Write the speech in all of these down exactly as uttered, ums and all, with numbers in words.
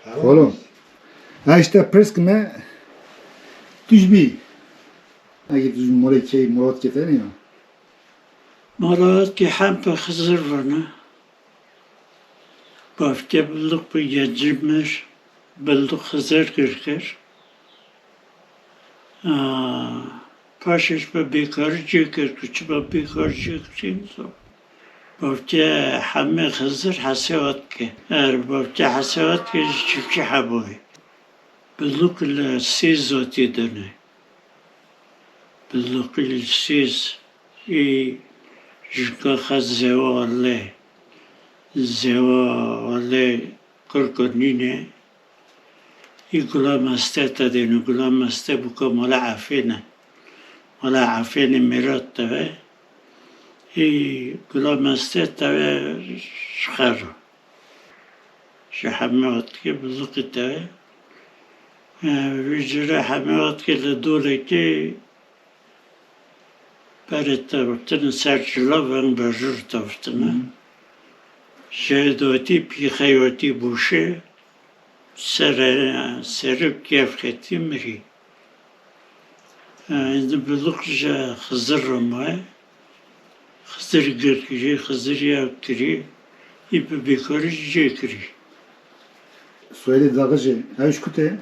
Xolo. Ha işte pirs kime, tu ji bî. Eke tu ji molê kê, Murat kê te ne ya? Murat kê hem bi Xizir rane. Bavke bildiq bi gencî mir, bildiq Xizir kir kir. Aa, paşê ji me bêkarî çêkir, ku çima bêkarî çêkirî, nizam. Bavke hemê Xizir Hesewat ke. Er bavke Hesewat ke ji çiftçî Hemo ye. Bildiq li Sêz zotî dine. Bildiq li Sêz, ê jinka xwe Zewa Wele. Zewa Wele kurko nîne. Î Gulam Este te dêne, Gulam Este bûka Mala Efê ne. Mala Efê ne mêrat te ve. Î Gulam Este te ve ji xer. Ji Hemewatkê Bildiqî te ve. E, vî cire Hemewatkê li Dolekê Berê tevurtine ser çila, veng berjûr tevurtine. Hı. Jê dotî pîxeyotî bûşê, sere, serê kevxetî mirî. Êndî Bildiq ji Xizir re maye. Xizir girkirî, Xizir ya kirî, î bi bêkarî jî cê kirî. Soyadê Daxicê, ew ji ku tê?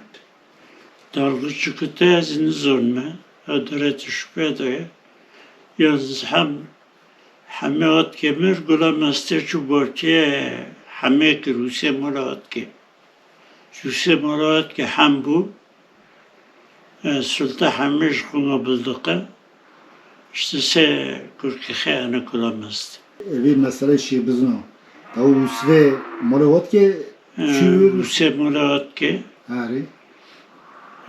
Dalgıçı kute ez nizonme, ew dere tu şüphe de ye. Yalnız hem hemê Otkê mir, Gulam Este çû Bortiye hemê kir, Husê Mola Otkê. Husê Mola Otkê hem bû, e, Sulta hemê ji xwe bildiqe. İşte se kurkê xeyane Gulam Este. Evî mesele şî bizno. Ew Husê Mola Otkê, e, çû Husê Mola Otkê. Erê.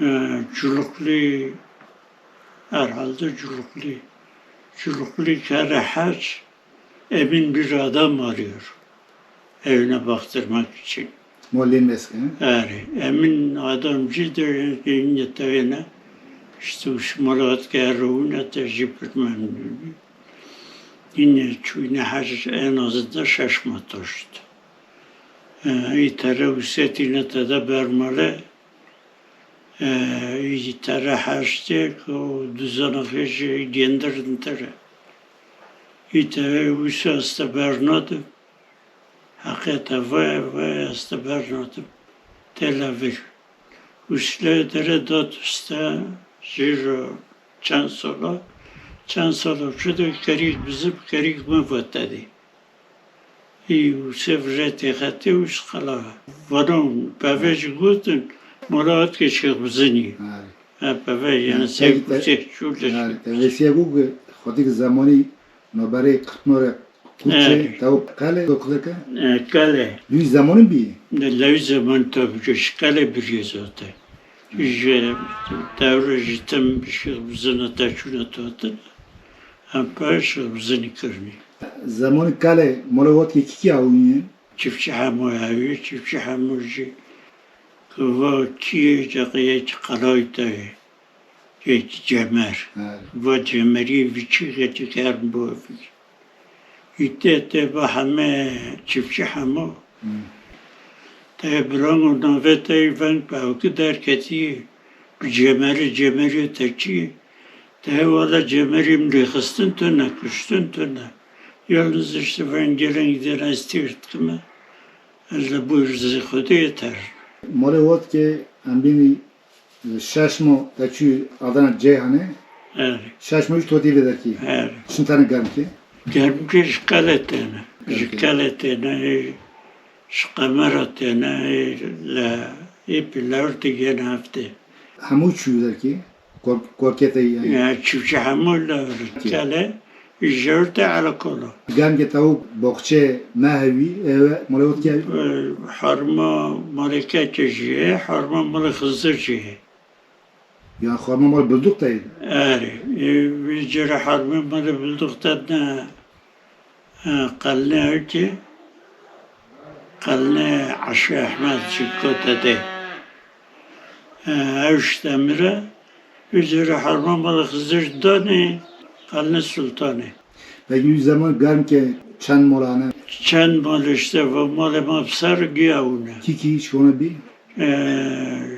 E, Culuklu, herhalde Culuklu. Culuklu kere hac, Emin bir adam arıyor evine baktırmak için. Mollê meske, he? Erê, Emin adamcî de yine tevêne, işte Husê Mola Otkê rûne te jî pir memnûnî. Yine çûyne hac en azından şaş ma toşt. E, î tere Husêtîne te de bermale, e, î tere haştê ku duzana xêjê gendirin tere. Î tere Husê este bernadim. Heqê te vay, vay este bernadim. Tê levir. Husê dere dat uste, jî ro çend sola, çend sola çi de kerîk bizim, kerîk min votedî. Î Husê vire têxetê û ji qala. Vano peve jî gotin, Mola Otkê Şêx Bizinî. Ha. Ha, peve, yani, ha, Seyf Husê Şûlê. Ha, te vêsiye bû ku xwedî ki zemanî noberê Qirtnorê Qûçê, evet, tew qele, tew qileke? E, qele. Lewî zemanî bî? Ne, lewî zemanî tabi, ji qele birî zaten. Ji tewre ji tim Şêx Bizina te çûne totin. Em pê Şêx Bizinî kirinî. Zemanî qele, Mola Otkê kî kî awînî? Çiftçi Hemo awî, Çiftçi Hemo jî ku va kî ye, ceqeyekî qelawî te ye. Yek cemer. Evet. Va cemerî viçî xeçî kern bo vî. Îte te va heme Çiftçi Hemo. Hı. Te birango navê te yî veng bi ewkî derketî, bi cemerî, cemerî te çi? Te wele cemerî min rêxistin tune, kuştin tune. Yalnız işte veng geleng dêne ez têr dikime. Ez li bo rizê Xwedê yeter. Malê Otkê em bînî Şeş mo te çû Adana Ceyhanê. Her. Şeş mo ji totî vê derkî. Her. Çin tane germ kê? Germ kê ji qelê têne. Ji qelê têne, ê ji qemera têne, ê le, ê pilawir digihêne heftê. Hemû çû derkî? Kor-, korkê te yani. Ya, çû ji hemû lewir. Qelê. Jewr te alkol o. Gengê tewik boxçe me hewî, ewe malê Otkê hewî? E, harma malê Keke jî ye, harma malê Xizir jî ye. Ya harma malê Bildiq te ye? Erê, e, vê cere harma malê Bildiq te ne, e, qelne ew ki, qelne Aşê Ehmed jî kote de. E, ew ji te mire, vê cere harma malê Xizir danê, qelne Sultanê. Peki wî zeman germ ke çend mol hene? Çend mol işte, va malê ma bi ser giya hûn e. Kî kî ji hûn e bî? Ee,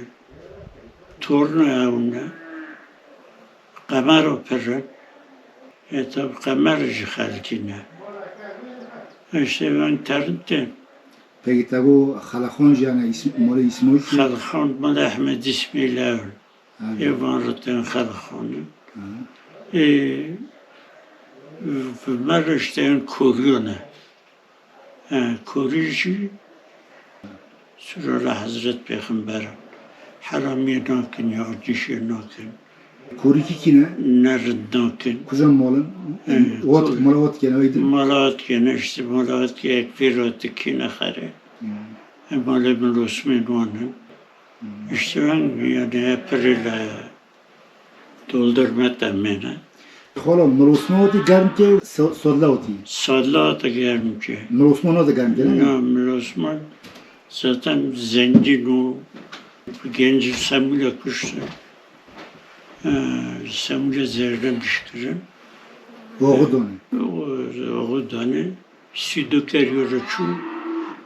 torna ew ne. Qemero pir in. E, tabi qemer jî xelkî ne. Îşte ben terintên. Peki te got Xelexon jî, yani îs-, malê Îsmaîl jî? Xelexon, malê Ehmed Îsmaîl ew in. Evet. Ê van re tên Xelexon in. Hı. Ê, bi me re îşte yên Korîyo ne. E, Korî jî surora Hezret Pêxember in. Heramiyê nakin, yardişê nakin. Korî kî kî ne? Ne rind nakin. Kuzan malin? E, Wat, Ko-, mala Wat kene, weydi? Mala Wat kene, işte mala Wat kene, ek pêro dikine xere. Hmm. E, malê min Osmên wan in. Hmm. İşte ben yani hep pirê le doldurma temene. Xala, Mir Osman wati germ ke, so-, Sodla wati? Sodla wati germ ke. Mir Osman wati germ ke, ne? Ya, Mir Osman zaten zengin o. Genci Semûle kuştin. Ee, Semûle zerre bişkirin. Oxu doni. O-, oxu doni. Sî du kerî re çû.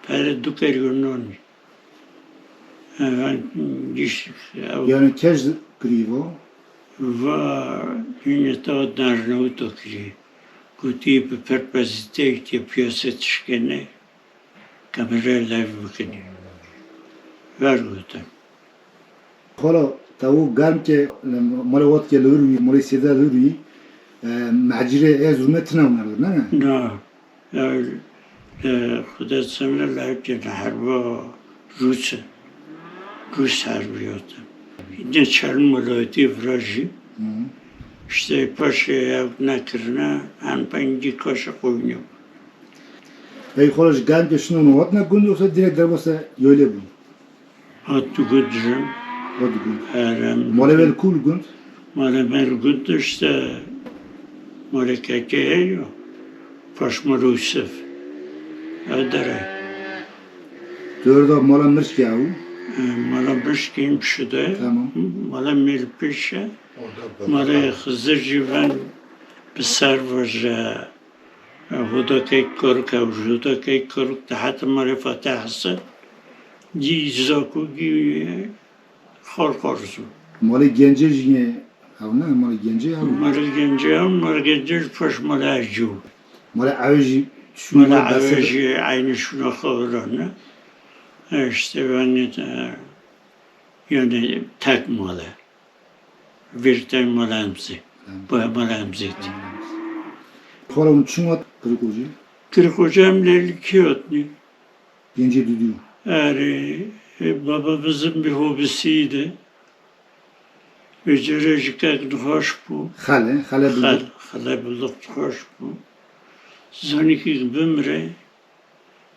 Pere du kerî nonî. Evan giş ew Yani kej kirî vo? Va yine ta darnewto kirî. Gotî bi perpezîteyê tê piyase tişkene, kamera live bikinî. Ver gotin. Xala, tawu germ ke, mala Wat ke li wir wî, malê Sêda li wir wî, e, mehcîrê Erzurumê tine wina li wir, ne? Na. Ya, e, Xuda sana layık herba Rus, Rus herbiyote. Ne çarın mulayeti virajî. Hı. İşte paşa ya ne kirine, en pengi kaşa koyunu. Ey xala, ji germ ke şino ne, hatine gund yoksa direkt derbasa yolê bû? Hat tu gund jin. Hat gund. Erem. Malê we li ku li gund? Malê me li gund işte. Malê keke heyo. Paşma Yusuf. Ew dere. Dörda mala mirşkê ew? E, mala mirşkê pişide. Tamam. Mala me li pêşe. Malê Xizir jî ven bi ser vaje. Hudakek kuruk ew, hudakek kuruk te heta malê Fatih Hesen. Gî zako gî xor xor zû. Malê Gencê jî ye, ew ne, malê Gencê ew. Malê Gencê ew, malê Gencê ji paş malê Ercû. Malê ew jî şûna Malê ew jî eynî şûna xwe virane. E, işte, yani, e, yani tek male. Vîrtên Mala Emzî. Hı. Bu Mala Emzî. Xora hûn çima Kirikocê? Kirikocê em lê li kê hatnî? Gencê Dudû. Erê, e, baba bizim bir hobisiydi. Vêcere ji kek nixweş bû. Xele, xele Xel, bildik. Xele bildik nixweş bû. Zanîkî bimire.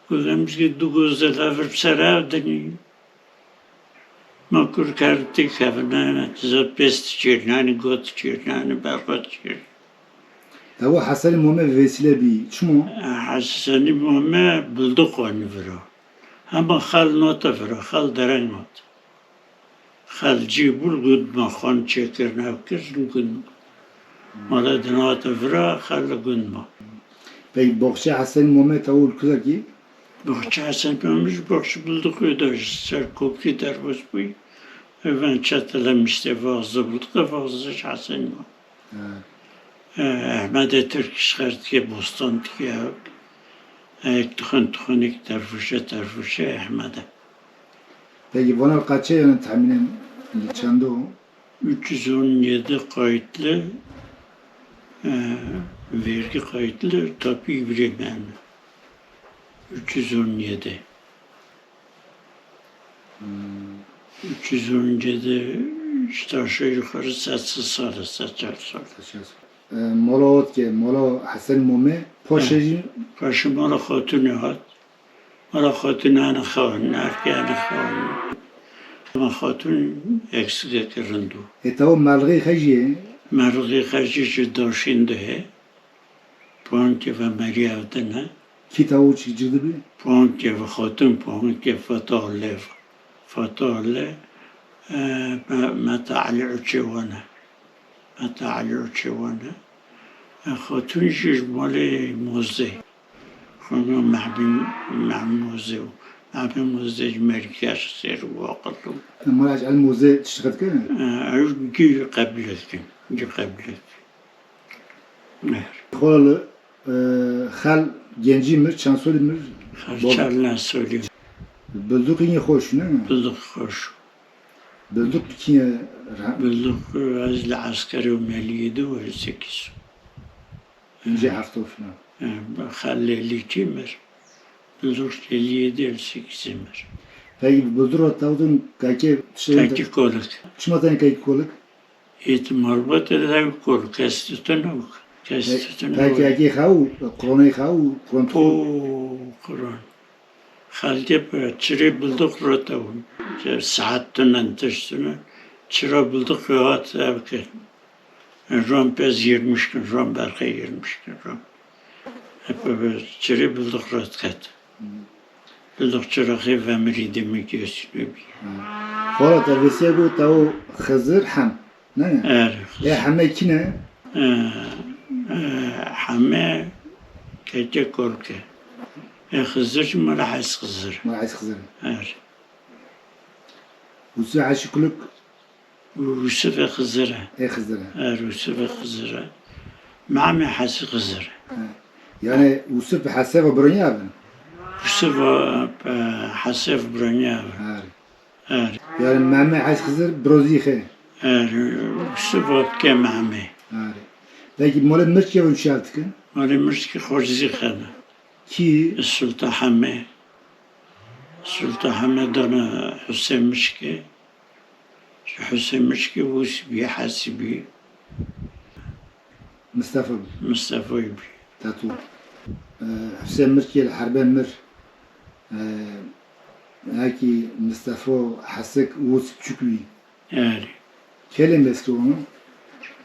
Gotem ji du goze levir ser ev dinî. Ma kur kar têkevine, zot pêst çêrnanî, got çêrnanî, berxwe çêr. Ewa Hesenî Mome vêsîle bî, çima? Hesenî Mome bildi xwe nivira. Hema xel note vira, xel dereng note. Xel cî bû li gund ma, xwan çêkir, ev kir li gund ma. Mala dinate vira, xel li gund ma. Pey baxçe Hesenî Mome tewû li kuzekî? Baxçe Hesenî Mome ji baxçe bildi xwe de ji ser koprî derbas bûyî. Evan çetele mişte vaxze bildi, vaxze ji Hesenî Mome. Ha. E, Ehmedê Tirk ji xer dike, bostan dike, ek dixwin, dixwin, ek terfuşe, terfuşe Ehmedê. Peki vana kaçe yani tahminen çendo? Üç yüz on yedi kayıtlı, e, vergi kayıtlı tapu birimlerine. Üç yüz on yedi. Hmm. Üç yüz on yedi işte aşağı yukarı sessiz sarı seçer sarı. Seçer. E, Mola Otke, Mola Hesen Mome, Paşa jî? Paşa Mola Xatun hat. Mala Xatun hene xewin, erkê hene xewin. Ama Xatun eksikek rind bû. E, tawo merlixê xejiyê? Merlixê xejî ji daşîn de heye. Puankê ve merî ev din e. Kî tawo çi cih dibe? Puankê ve Xatun, puankê Fetah Lev. Fetah Lev, e, me-, Meta Elî Uçê wan e. Meta Elî Uçê wan e. E, Xatun jî ji malê Mozê. Xanima Mehbîn, Mehmozê û Abim Muzê ji Merî Keş sêr û aqil bû. Mala Elmozê tiştixet kirin? Ew cî qebile dikin. Cî qebile dikin. Xwal, e, Xal gencî mir, çend solî mir? Xal çar ne solî. Bilduq yine xweş, ne? Bilduq xweş. Bilduq kî ye? Bilduq, e, ez li eskerê û meliyê de were sekiz. Hemî jî hefta û filan. E, Xal Lêlî kî mir? Bilduq Lêliyê de sekizê mir. Peki Bilduq re tewdin kekê tiştê Kekî kolik. Çima tenê kekî kolik? Îtimal bate de kol, kes tutun û kes tutun. Peki û ekê xew, qronê xew, qron tu. O, qron. Xelkê bi çirê Bilduq rote bûn. Saet tunen, tişt tunen. Çira Bilduq hat ev kir. Ron pez yirmiş kin, ron berxê yirmiş kin, ron. Hep bi çirê Bilduq rot ket. Bilduq çiraxê vemirî demekî Hüsnü bî. Xora te vêsiya got te o Xizir Hem, ne? Er. Ê Hemê kî ne? E, e, Hemê keke korke. E Xizir jî mala Hes Xizir. Mala Hes Xizir. Er. Û se Heşî Kuluk Û Wisifê Xizir e. Ê Xizir e. Er, Wisifê Xizir e. Mamê Hesî Xizir e. He. Yani Wisif bi Hesê ve bironiya bin? Wisif ve, e, Hesê ve bironiya bin. Her. Er. Yani Mamê Hes Xizir birozî xe. Er, Wisif ve bike Mamê. Her. Peki mole mirçke ve şiya dikin? Mole mirçke xorzi xene. Kî? Sultan Hemê. Sultan Hemê dana Husê Mişkê. Ji Husê Mişkê Wûs bî, Hesî bî. Mistefa bî. Mistefa bî. Tatu. E, Husê Mişkê li herbe mir. E, hekî Mistefa Hesik Wûs çûk bî. Erê. Kê lê mest kir wan?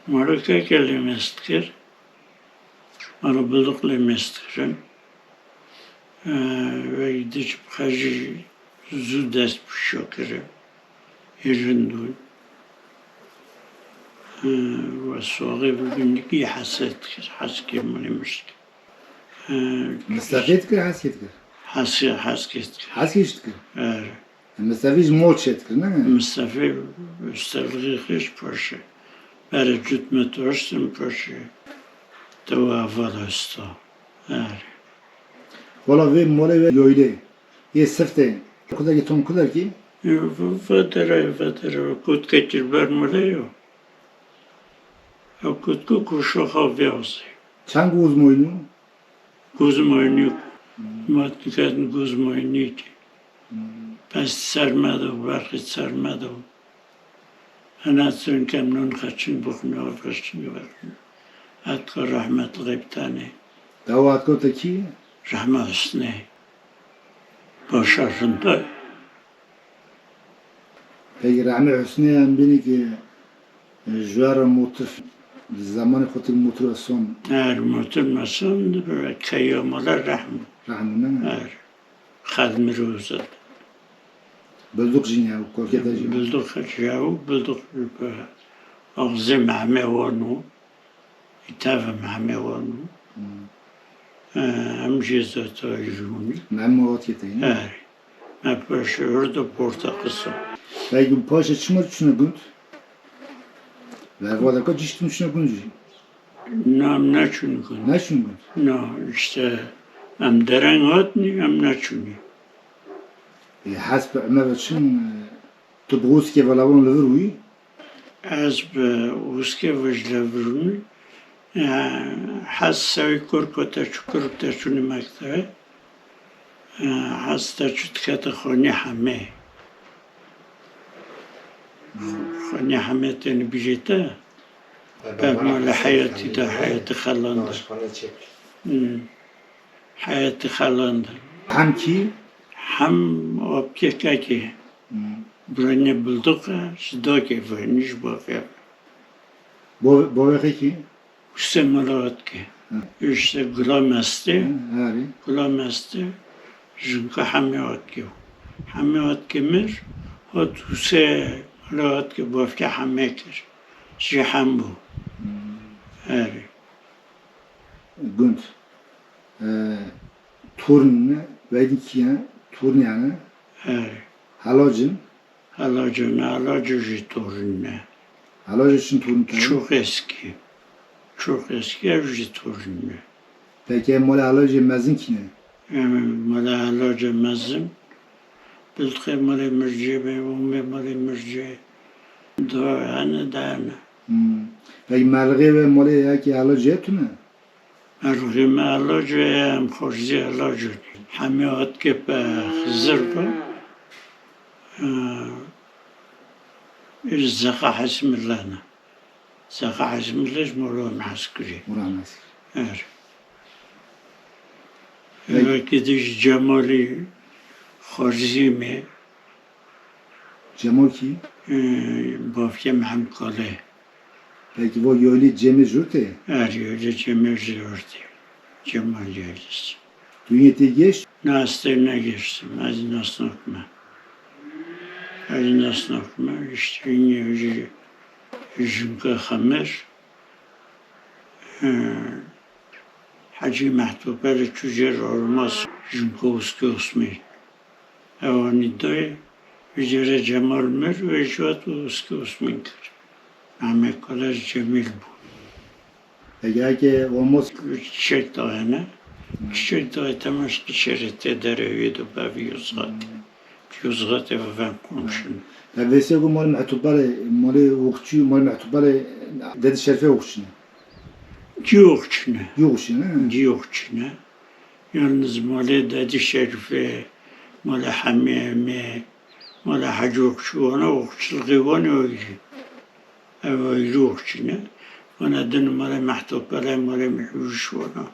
Mala keke lê mest kir. Mala Bilduq lê mest kirin. Ee, ve diç xejî zû dest bi şo kirin. Hê rind bûn. Ee, ve soxê bi gundikî heset kir. Hes kir mala Mişkê. Ee, Mistefê dikir, Heskê dikir? Hes, Heskê dikir. Heskê jî dikir? Erê. Mistefî ji mol çêdikir, ne? Mistefî, Mistefî xêş paşê. Berê cût me toştin paşê. Te wa vala usta. Erê. Wala vê molê wê yoylê. Yê siftê. Kudekî tom kudekî? Yo, ve-, vedere, vedere. Kutkekî ber molê yo. Ew kutku ku şoxa vê azê. Çend guz moynû? Guz moynû. Ma diketin guz moynû ki. Pes ser me de, berxî ser me de. Hena çin kem nûn xeçin bixwin, av xeçin bixwin. Etka rehmet xeyb tenê. Dawa etka te kî? Rehme Husnê. Başa rind e. Peki Rehmê Husnê em bînî ki, e, ji we re motir, di zemanê xwe tir motir eson. Her motir meson, keya mala Rehm. Rehm ne? Her. Xedmir Ozan. Bilduq jî ne, korkê te jî. Bilduq jî ew, Bilduq, e, axzê Mehmê wan û. Î tevim hemê wan bû. Hmm. Em jê zata jûnî. Me mawatiyê te yî. Erê. Me paşê hurd û porteqisa. Peki paşê çima çûne gund? Verva deka cîştin çûne gund jî. Na, em neçûn gund. Neçûn gund? Na, işte em dereng hatinî, em neçûnî. E, hesb Emer çin, e, tu bi Ûskê ve lawan li vir wî? Ez bi Ûskê ve ji levir bûm. E, hes sewî kor ku te çû kir te çûnî mektebe. E, hes te çû dikete xanî Hemê. Xanî Hemê tenê bîjê te? Berma li heyetî de, heyetî xelan de. Hmm. Heyetî xelan de. Hem kî? Hem apkê kekê. Hmm. Birayê Bilduq e, ji dakê ve, nî ji bavê ve. Bo-, bavê xwe kî? Husê Melawatkê. Hı. Îşte Gula Mestê. Hı, herî. Gula Mestê, jinka Hemê Watkê bû. Hemê Watkê mir, hat Husê Melawatkê bavkê Hemê kir. Ji Hem bû. Hı. Herî. Gund. E, Torn ne, veydî kî ye? Tornî hene? He. Helacin? Helacin, helaco jî tornî ne. Helaco çin tornî te? Çok eski. Çok eski, ev jî tornî ne. Peki, malê helaco mezin kî ne? Em, malê helaco mezin. Biltxê malê Mircê be, Omê malê Mircê. Daha hene, daha ne. Hmm. Peki, merixê we malê yekê helaco ye tune? Merixê me helaco ye, em xorcî helaco ne. Hemî Atkep e, Xizir be. Ee, îr Zexa Hesmilla ne. Zexa Hesmilla ji Mola Meskirê. Mola Meskir. Er. Peki. Wekî dî ji Cemalî xorcî me. Cemal kî? Ee, bavkê Mihem Kale. Peki, va yaylî Cemê jûr tê? Er, yaylî Cemê jûr tê. Cemal yaylîs. Tu yê tê geşt? Na, ez tê negeştim. Ez nasnakme. Ez nasnakme. İşte yine ji, jinka Xemir. Ee, Hecî Mehtopelê çû jêr ormas jinka Uskê Osmî. Ewanî dayê, vî carê Cemal mir, wê jî hat û Uskê Osmîn kir. Mehmet Kale ji Cemîl bû. Peki, eke olmaz. Çiçek Dağı ne? Çiçek Dağı temaşki şeritê derê wê de bevî Yozgatê. Yozgatê ve ven komşun. Ya vêsê ku malê Mehtûpelê, malê Oxçî, malê Mehtûpelê dedi şerfê Oxçî ne? Cî Oxçî ne. Cî Oxçî ne? Cî Oxçî ne. Yalnız malê Dedi Şerifê, malê Hemî Emê, malê Hecî Oxçî wana Oxçilixê wan ê ayrî. Ev ayrî Oxçî ne. Wana din malê Mehtopelê, malê Mihwîş wana.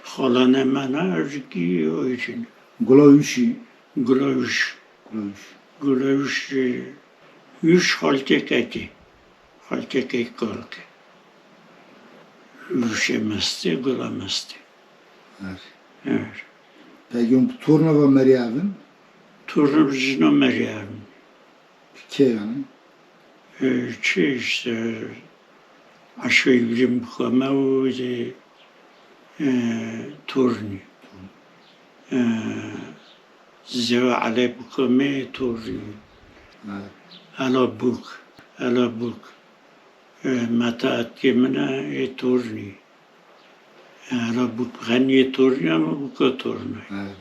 Xalane me ne, ev jî kî ayrî ne. Gula Wîşî. Gula Wîş. Gula Wîş. Gula Wîş, e, Wîş xalkê kekê. Xalkê kek kalkê. Wîşê mestê, gula mestê. Evet. Evet. Peki hûn bi torna ve meriya evin? Torna bi jina meriya evin. Kê yani? E, çi işte, Aşo Îbrîm Xame û, e, e, tornî. E, Zewa Elê Bûka me ê tornî. Evet. Ela Bûk, Ela Bûk. E, Meta etkê min e, ê tornî. E, Ela Bûk Xeniyê tornî ama Bûka tornî. Evet.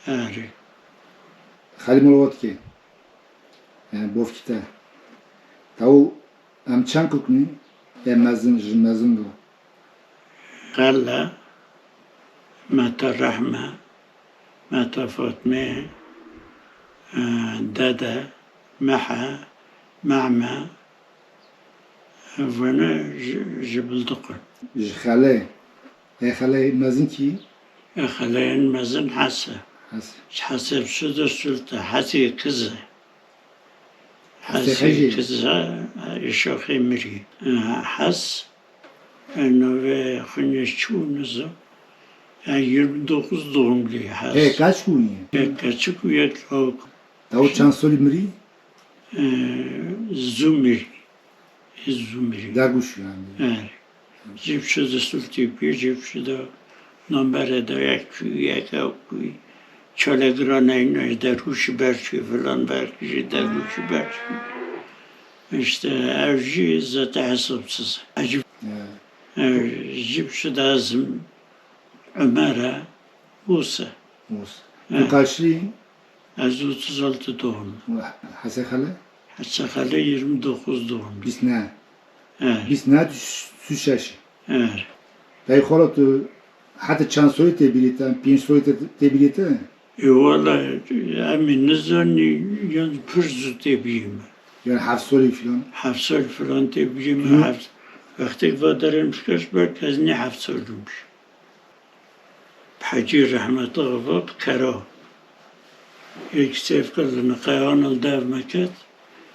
Erê. Xelî Molovatkê. Yani bofkî te. Taw Em çend kuknî? Ê mezin, ji mezin do. Xele, Meta Rehme, Meta Fatme, e, Dede, Mehe, Mehme, e, vene ji, ji Bildiqin. Ji Xele. Ê Xele mezin kî? Ê Xele en mezin Hese. Hese. Ji Hese bi Sude Sulte, Hesê kiz e. Hesê Hesê Hecî. Kiz e, ê şaxê mirî. E, Hes, e, navê xwînê çi bû nizam. E, yirmi dokuz doğumlu Hes. Ê, kaç bûyî? Ê, keçik û yek lawik. Ew çend solî mirî? E, zû mirî. Ê zû mirî. Dergûş yani. Erê. Cî bi çi di sultî bû, cî bi çi de namberê de yek çû, yek ew bû. Çalê giran eyno, dergûşî ber çû, filan ber jî dergûşî ber çû. İşte ev jî zete hesapsız. Ecib. Ya. Ev jî bi çi de ezim Ömer e, Musa. Musa. He. Tu kaçlî? Ez otuz altı doğumlu. Hese Xele? Hese Xele yirmi dokuz doğumlu. Bîst ne. Evet. Bîst ne, tu, tu şeş. Evet. Pey xala tu heta çend soyê tê bîrî te, pênc soyê tê, tê bîrî te? E, wala, em ê nizanî, yan pir zû tê bîrî me. Yani heft solî filan? Heft sol filan tê bîrî me, Hı. heft. Wextêk va derên bikeş belkî ez nê heft sol bûm. Hecî rehmetê xwe bi kera. Yek sêv kir li Niqeyan li dev me ket.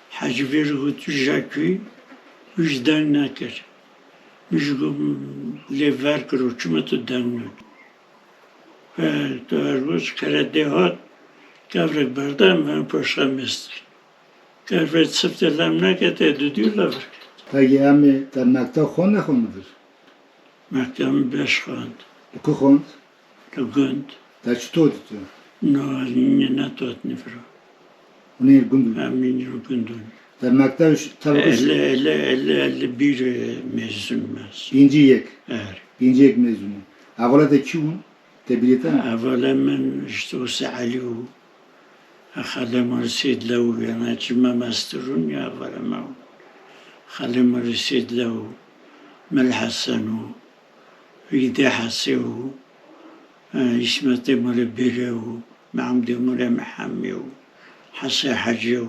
Hecî vê re got, tu jek wî, wî ji deng nekir. Min jî got, lê ver kir û çima tu deng nekir? Ve tu her got, ji kere dê hat, kevrek berda em ve paşa mestir. Ker vê siftê lem neke, tê didî lev. Peki em ê te mekteb xwend nexwend vir? Mekteb min beş xwend. Li ku xwend? Li gund. Te çito ditu? Na, hûn ê nehatine vir a. Hûn ê li gund in? Em ê li gund in. Te mekteb ş-, te Elli, elli, elli, elli bir, e, mezun me. Pêncî yek. Er. Pêncî yek mezun e. Hevalê te kî bûn? Te bîrê te ne? Hevalê min işte Husê Elî bû. Xalê min Seyîd Lew bû, yani çi me mestir bûn ya hevalê me bûn. Xalê min Seyîd Lew bû, Mel Hesen bû, Îdê Hesê bû, e, Îsmetê Murê Bêrê bû, Mehmudê Murê Mihemî bû, Hesê Hecî bû.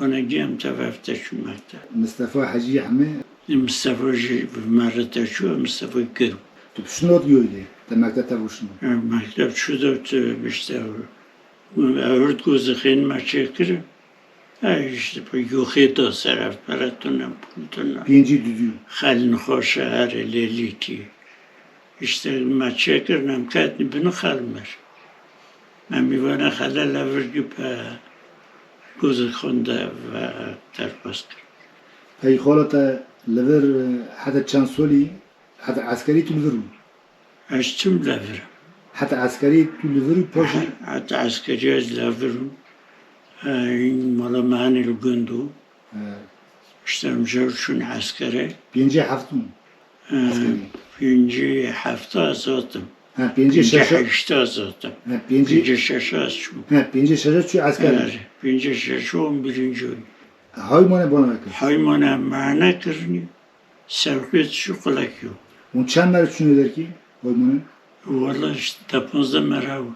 Vana cî em tev ev te çû mekteb. Mistefa Hecî Ehmê? Mistefa jî bi me re te çû, Mistefa kir bû. Tu pişt not yoylê, te mekteb tev şino? E, mekteb çû de tu işte, ewrt gozixên me çêkir. E, işte, bi yoxê da ser ev pere tune, pul tune. Pêncî dudû. Xel nexweş e, herê lêlîkî. İşte me çêkir, em ketî bin xel mir. Em mîvana xele levir cû pe gozê xwe de ve derbas kir. Pey xala te li vir, e, heta çend solî, heta eskerî tu li vir bû? Ez çim levir im. Heta eskerî tu li vir û paşê? He, heta eskerî ez levir im. E, mala me henê li gund bû. He. İşte em jor çûn eskere. Pêncî heft bûn. He, eskerî. Pêncî hefta ez hatim. He, pêncî şeş. Pêncî heşta ez hatim. He, pêncî. Pêncî şeş ez çûm. He, pêncî şeş çû esker. He, pêncî şeş on birinci oyun. Haymane bana kir. Haymane mane kirinî. Sewqê çi qulekî yo. Hûn çend mere çûne derkî? Hoymûnê? Wala işte da ponzdeh mere bû.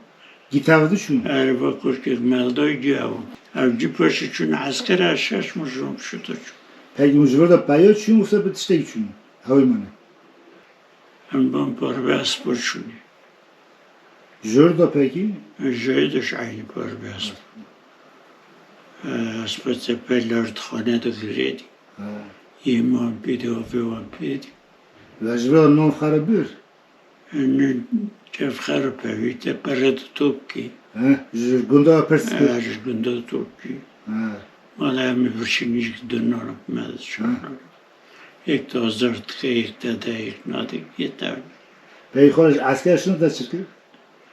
Gî tev de çûn? Erê, va kurkek melday gî ew. Ew cî paşê çûn eskere, şeş moj jon pişuta çûn. Peki hûn ji vir de peya çûn wisa bi tiştekî çûn? Hoymûnê. Em ban parve espa çûnê. Ji vir de peki? Ji vir de ji eynî parve espa. Espa te pey lar dixwane de girêdî. Ha. Yê wan pê dî, avê wan pê dî. Ve ji vir non xerib bir? Ne, çev xerib e, wî te pere de top kî. He, ji gunda pirs kir. He, ji gunda top kî. He. Mala em ê birçînî jî di non me de çar. Yek de azar dike, yek de de, yek nade, yê tevne. Pey xwe ji esker şino te çi kir?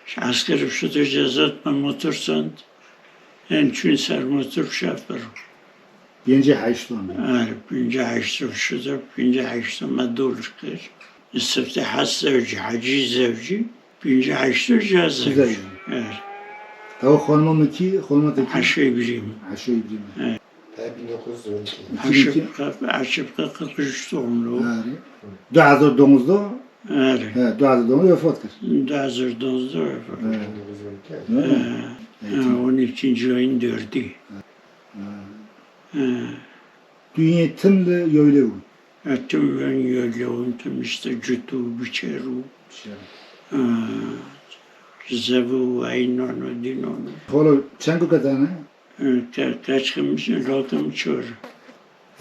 Ji esker şuto cezat me motor sand. En çûn ser motor şef bir. Pêncî heşt an. Er, pêncî heşt şuto, pêncî heşt me dol kir. Sifte Hes Zewcî, Hecî Zewcî, pêncî heşt cezat. Zewcî. Er. Ew xanima min kî, xanima te kî? Eşê birî min. Eşê birî min. Er. Te bin dokuz yüz on iki. Aşık, aşık kırk üç doğumlu. Erê. Du hezar donzdeh? Erê. He, du hezar donzdeh wefat kir. Du hezar donzdeh wefat kir. He. He. He, on ikinci ayın dördü. He. He. Tu yê tim li yoylê bû? He, tim ben yoylê bûn, tim işte cutu, biçeru. Biçeru. He. Zevu, aynon, dinon. Xolo, çend ku ketane? Ke-, keçkim, lakim çor.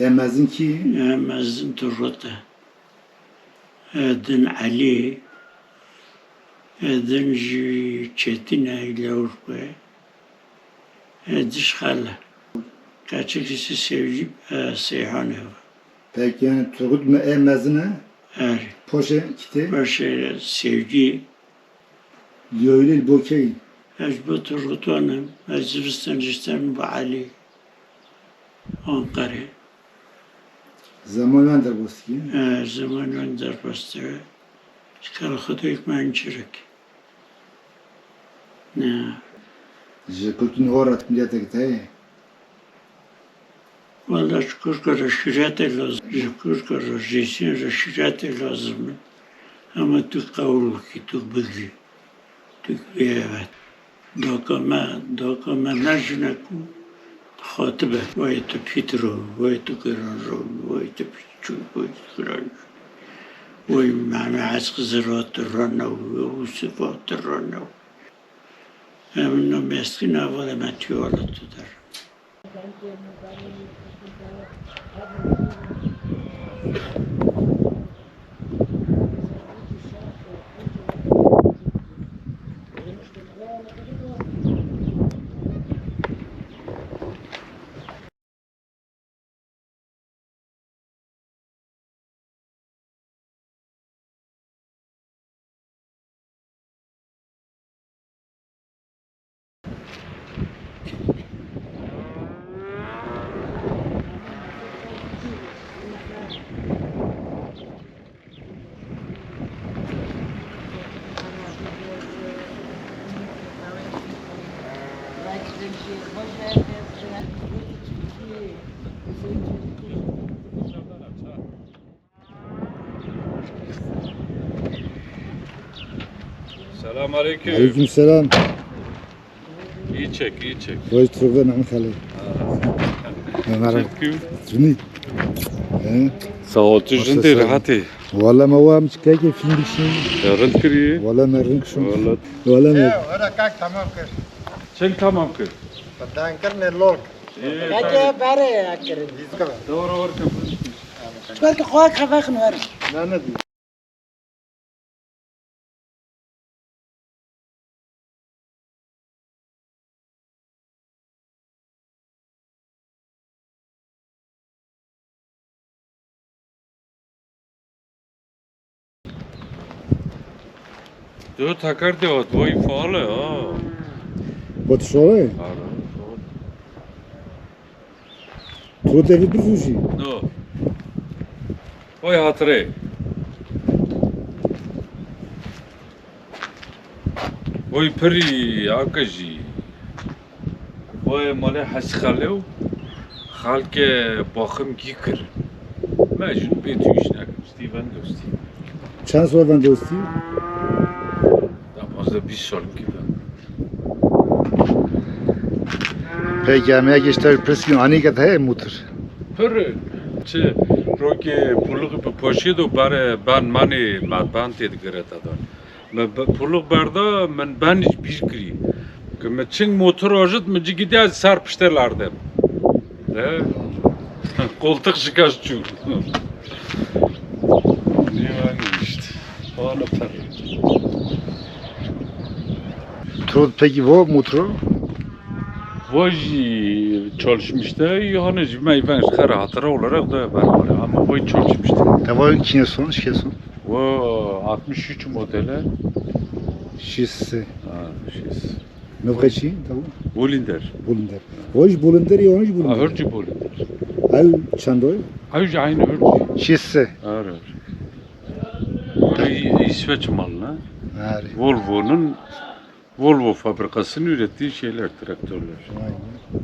Ê mezin kî? Ê mezin Turgut e. Ê din Elî. Ê din jî Çetin e, Lewrko ye. Ê diş xele. Keçik îsî Sevcî, e, Seyhan e. Peki yani Turgut me ê mezin e? Er. Poşe kitê? Poşe Sevcî. Yoylê li bo key? Ez bo Turgutan im. Ez zivistan jî ser bo Elî Anqerê. Zeman wan derbas dikiye? E, zeman wan derbas dibe. Ji kar Xwedayek me hin çirik. Ne. Ji kultûn hor re miletek te ye? Wala ji kurka re şîretê lazim, ji kurka re, ji îsyan re şîretê lazim e. Hema tu qewil bikî, tu bigirî, tu bigirî evet. Daka me, daka me ne jinek û xatibe. Wey tu Pîtro, wey tu Giranro, wey tu Pîçû, wey tu Giranco. Wey Mehmet Esqizir hat rana û Yusuf hat rana. Em no meskîn hevalê me tî wela tu der. Selamünaleyküm. Aleykümselam. İyi çek, iyi çek. Hoş bulduk, Mehmet Ali. Merhaba. Çektim. Tuni. He? Sağ ol, tu Hoş jin de geldin. Rahat e. Valla me wa em çikayekê fîlm dikişînin. Ya, rind kiriye. Valla me rind kişin. Valla. Valla me. Ya, wala kak tamam kir. Çend tamam kir? Pedan kirine lol. Ee, Kake tamam. Bare ya kirin. Doğru, doğru. Çukur ki xwe xefe xin were. Ne, ne diyor? Dört takar de ot, vay faal e ha. Bot şoy? Ara, faal. Tu tevî bifûşî. No. Vay hatire. Vay pirî, akajî. Vay malê Hesî Xalê û xalke baxim gî kir. Me jin pê tu iş nekim. Stî ven dostî. Çend sal ven dostî? Da fazla bîst sal ki ben. Peki, em ya geçti, pirskin anî ke heye motor? Pir. Çi, rokê puluk bi poşê do bare ben mani madban tê digire tadan. Me be-, puluk berda, min ben iş bir kiri. Ki me çing motor ajit, mi cigide ser pişte lardem. De, koltuk şikast çû. Niye işte. Valla per. Trot peki bu motoru? Voj çalışmıştı. Yani cümle ben işte hatıra olarak da var. Ama voj çalışmıştı. Te voj kineson, şikeson? O altmış üç modeli. Şişsi. Ha, şişsi. Nefka çi? Tamam. Bolinder. Bolinder. Voj Bolinder ya, voj Bolinder. Ha, hörcü Bolinder. Ev çend oy? Ev aynı hörcü. Şişsi. Ağır ağır. Böyle İ-, İsveç malına. Ağır. Volvo'nun, Volvo fabrikasının ürettiği şeyler, traktörler. Vay be.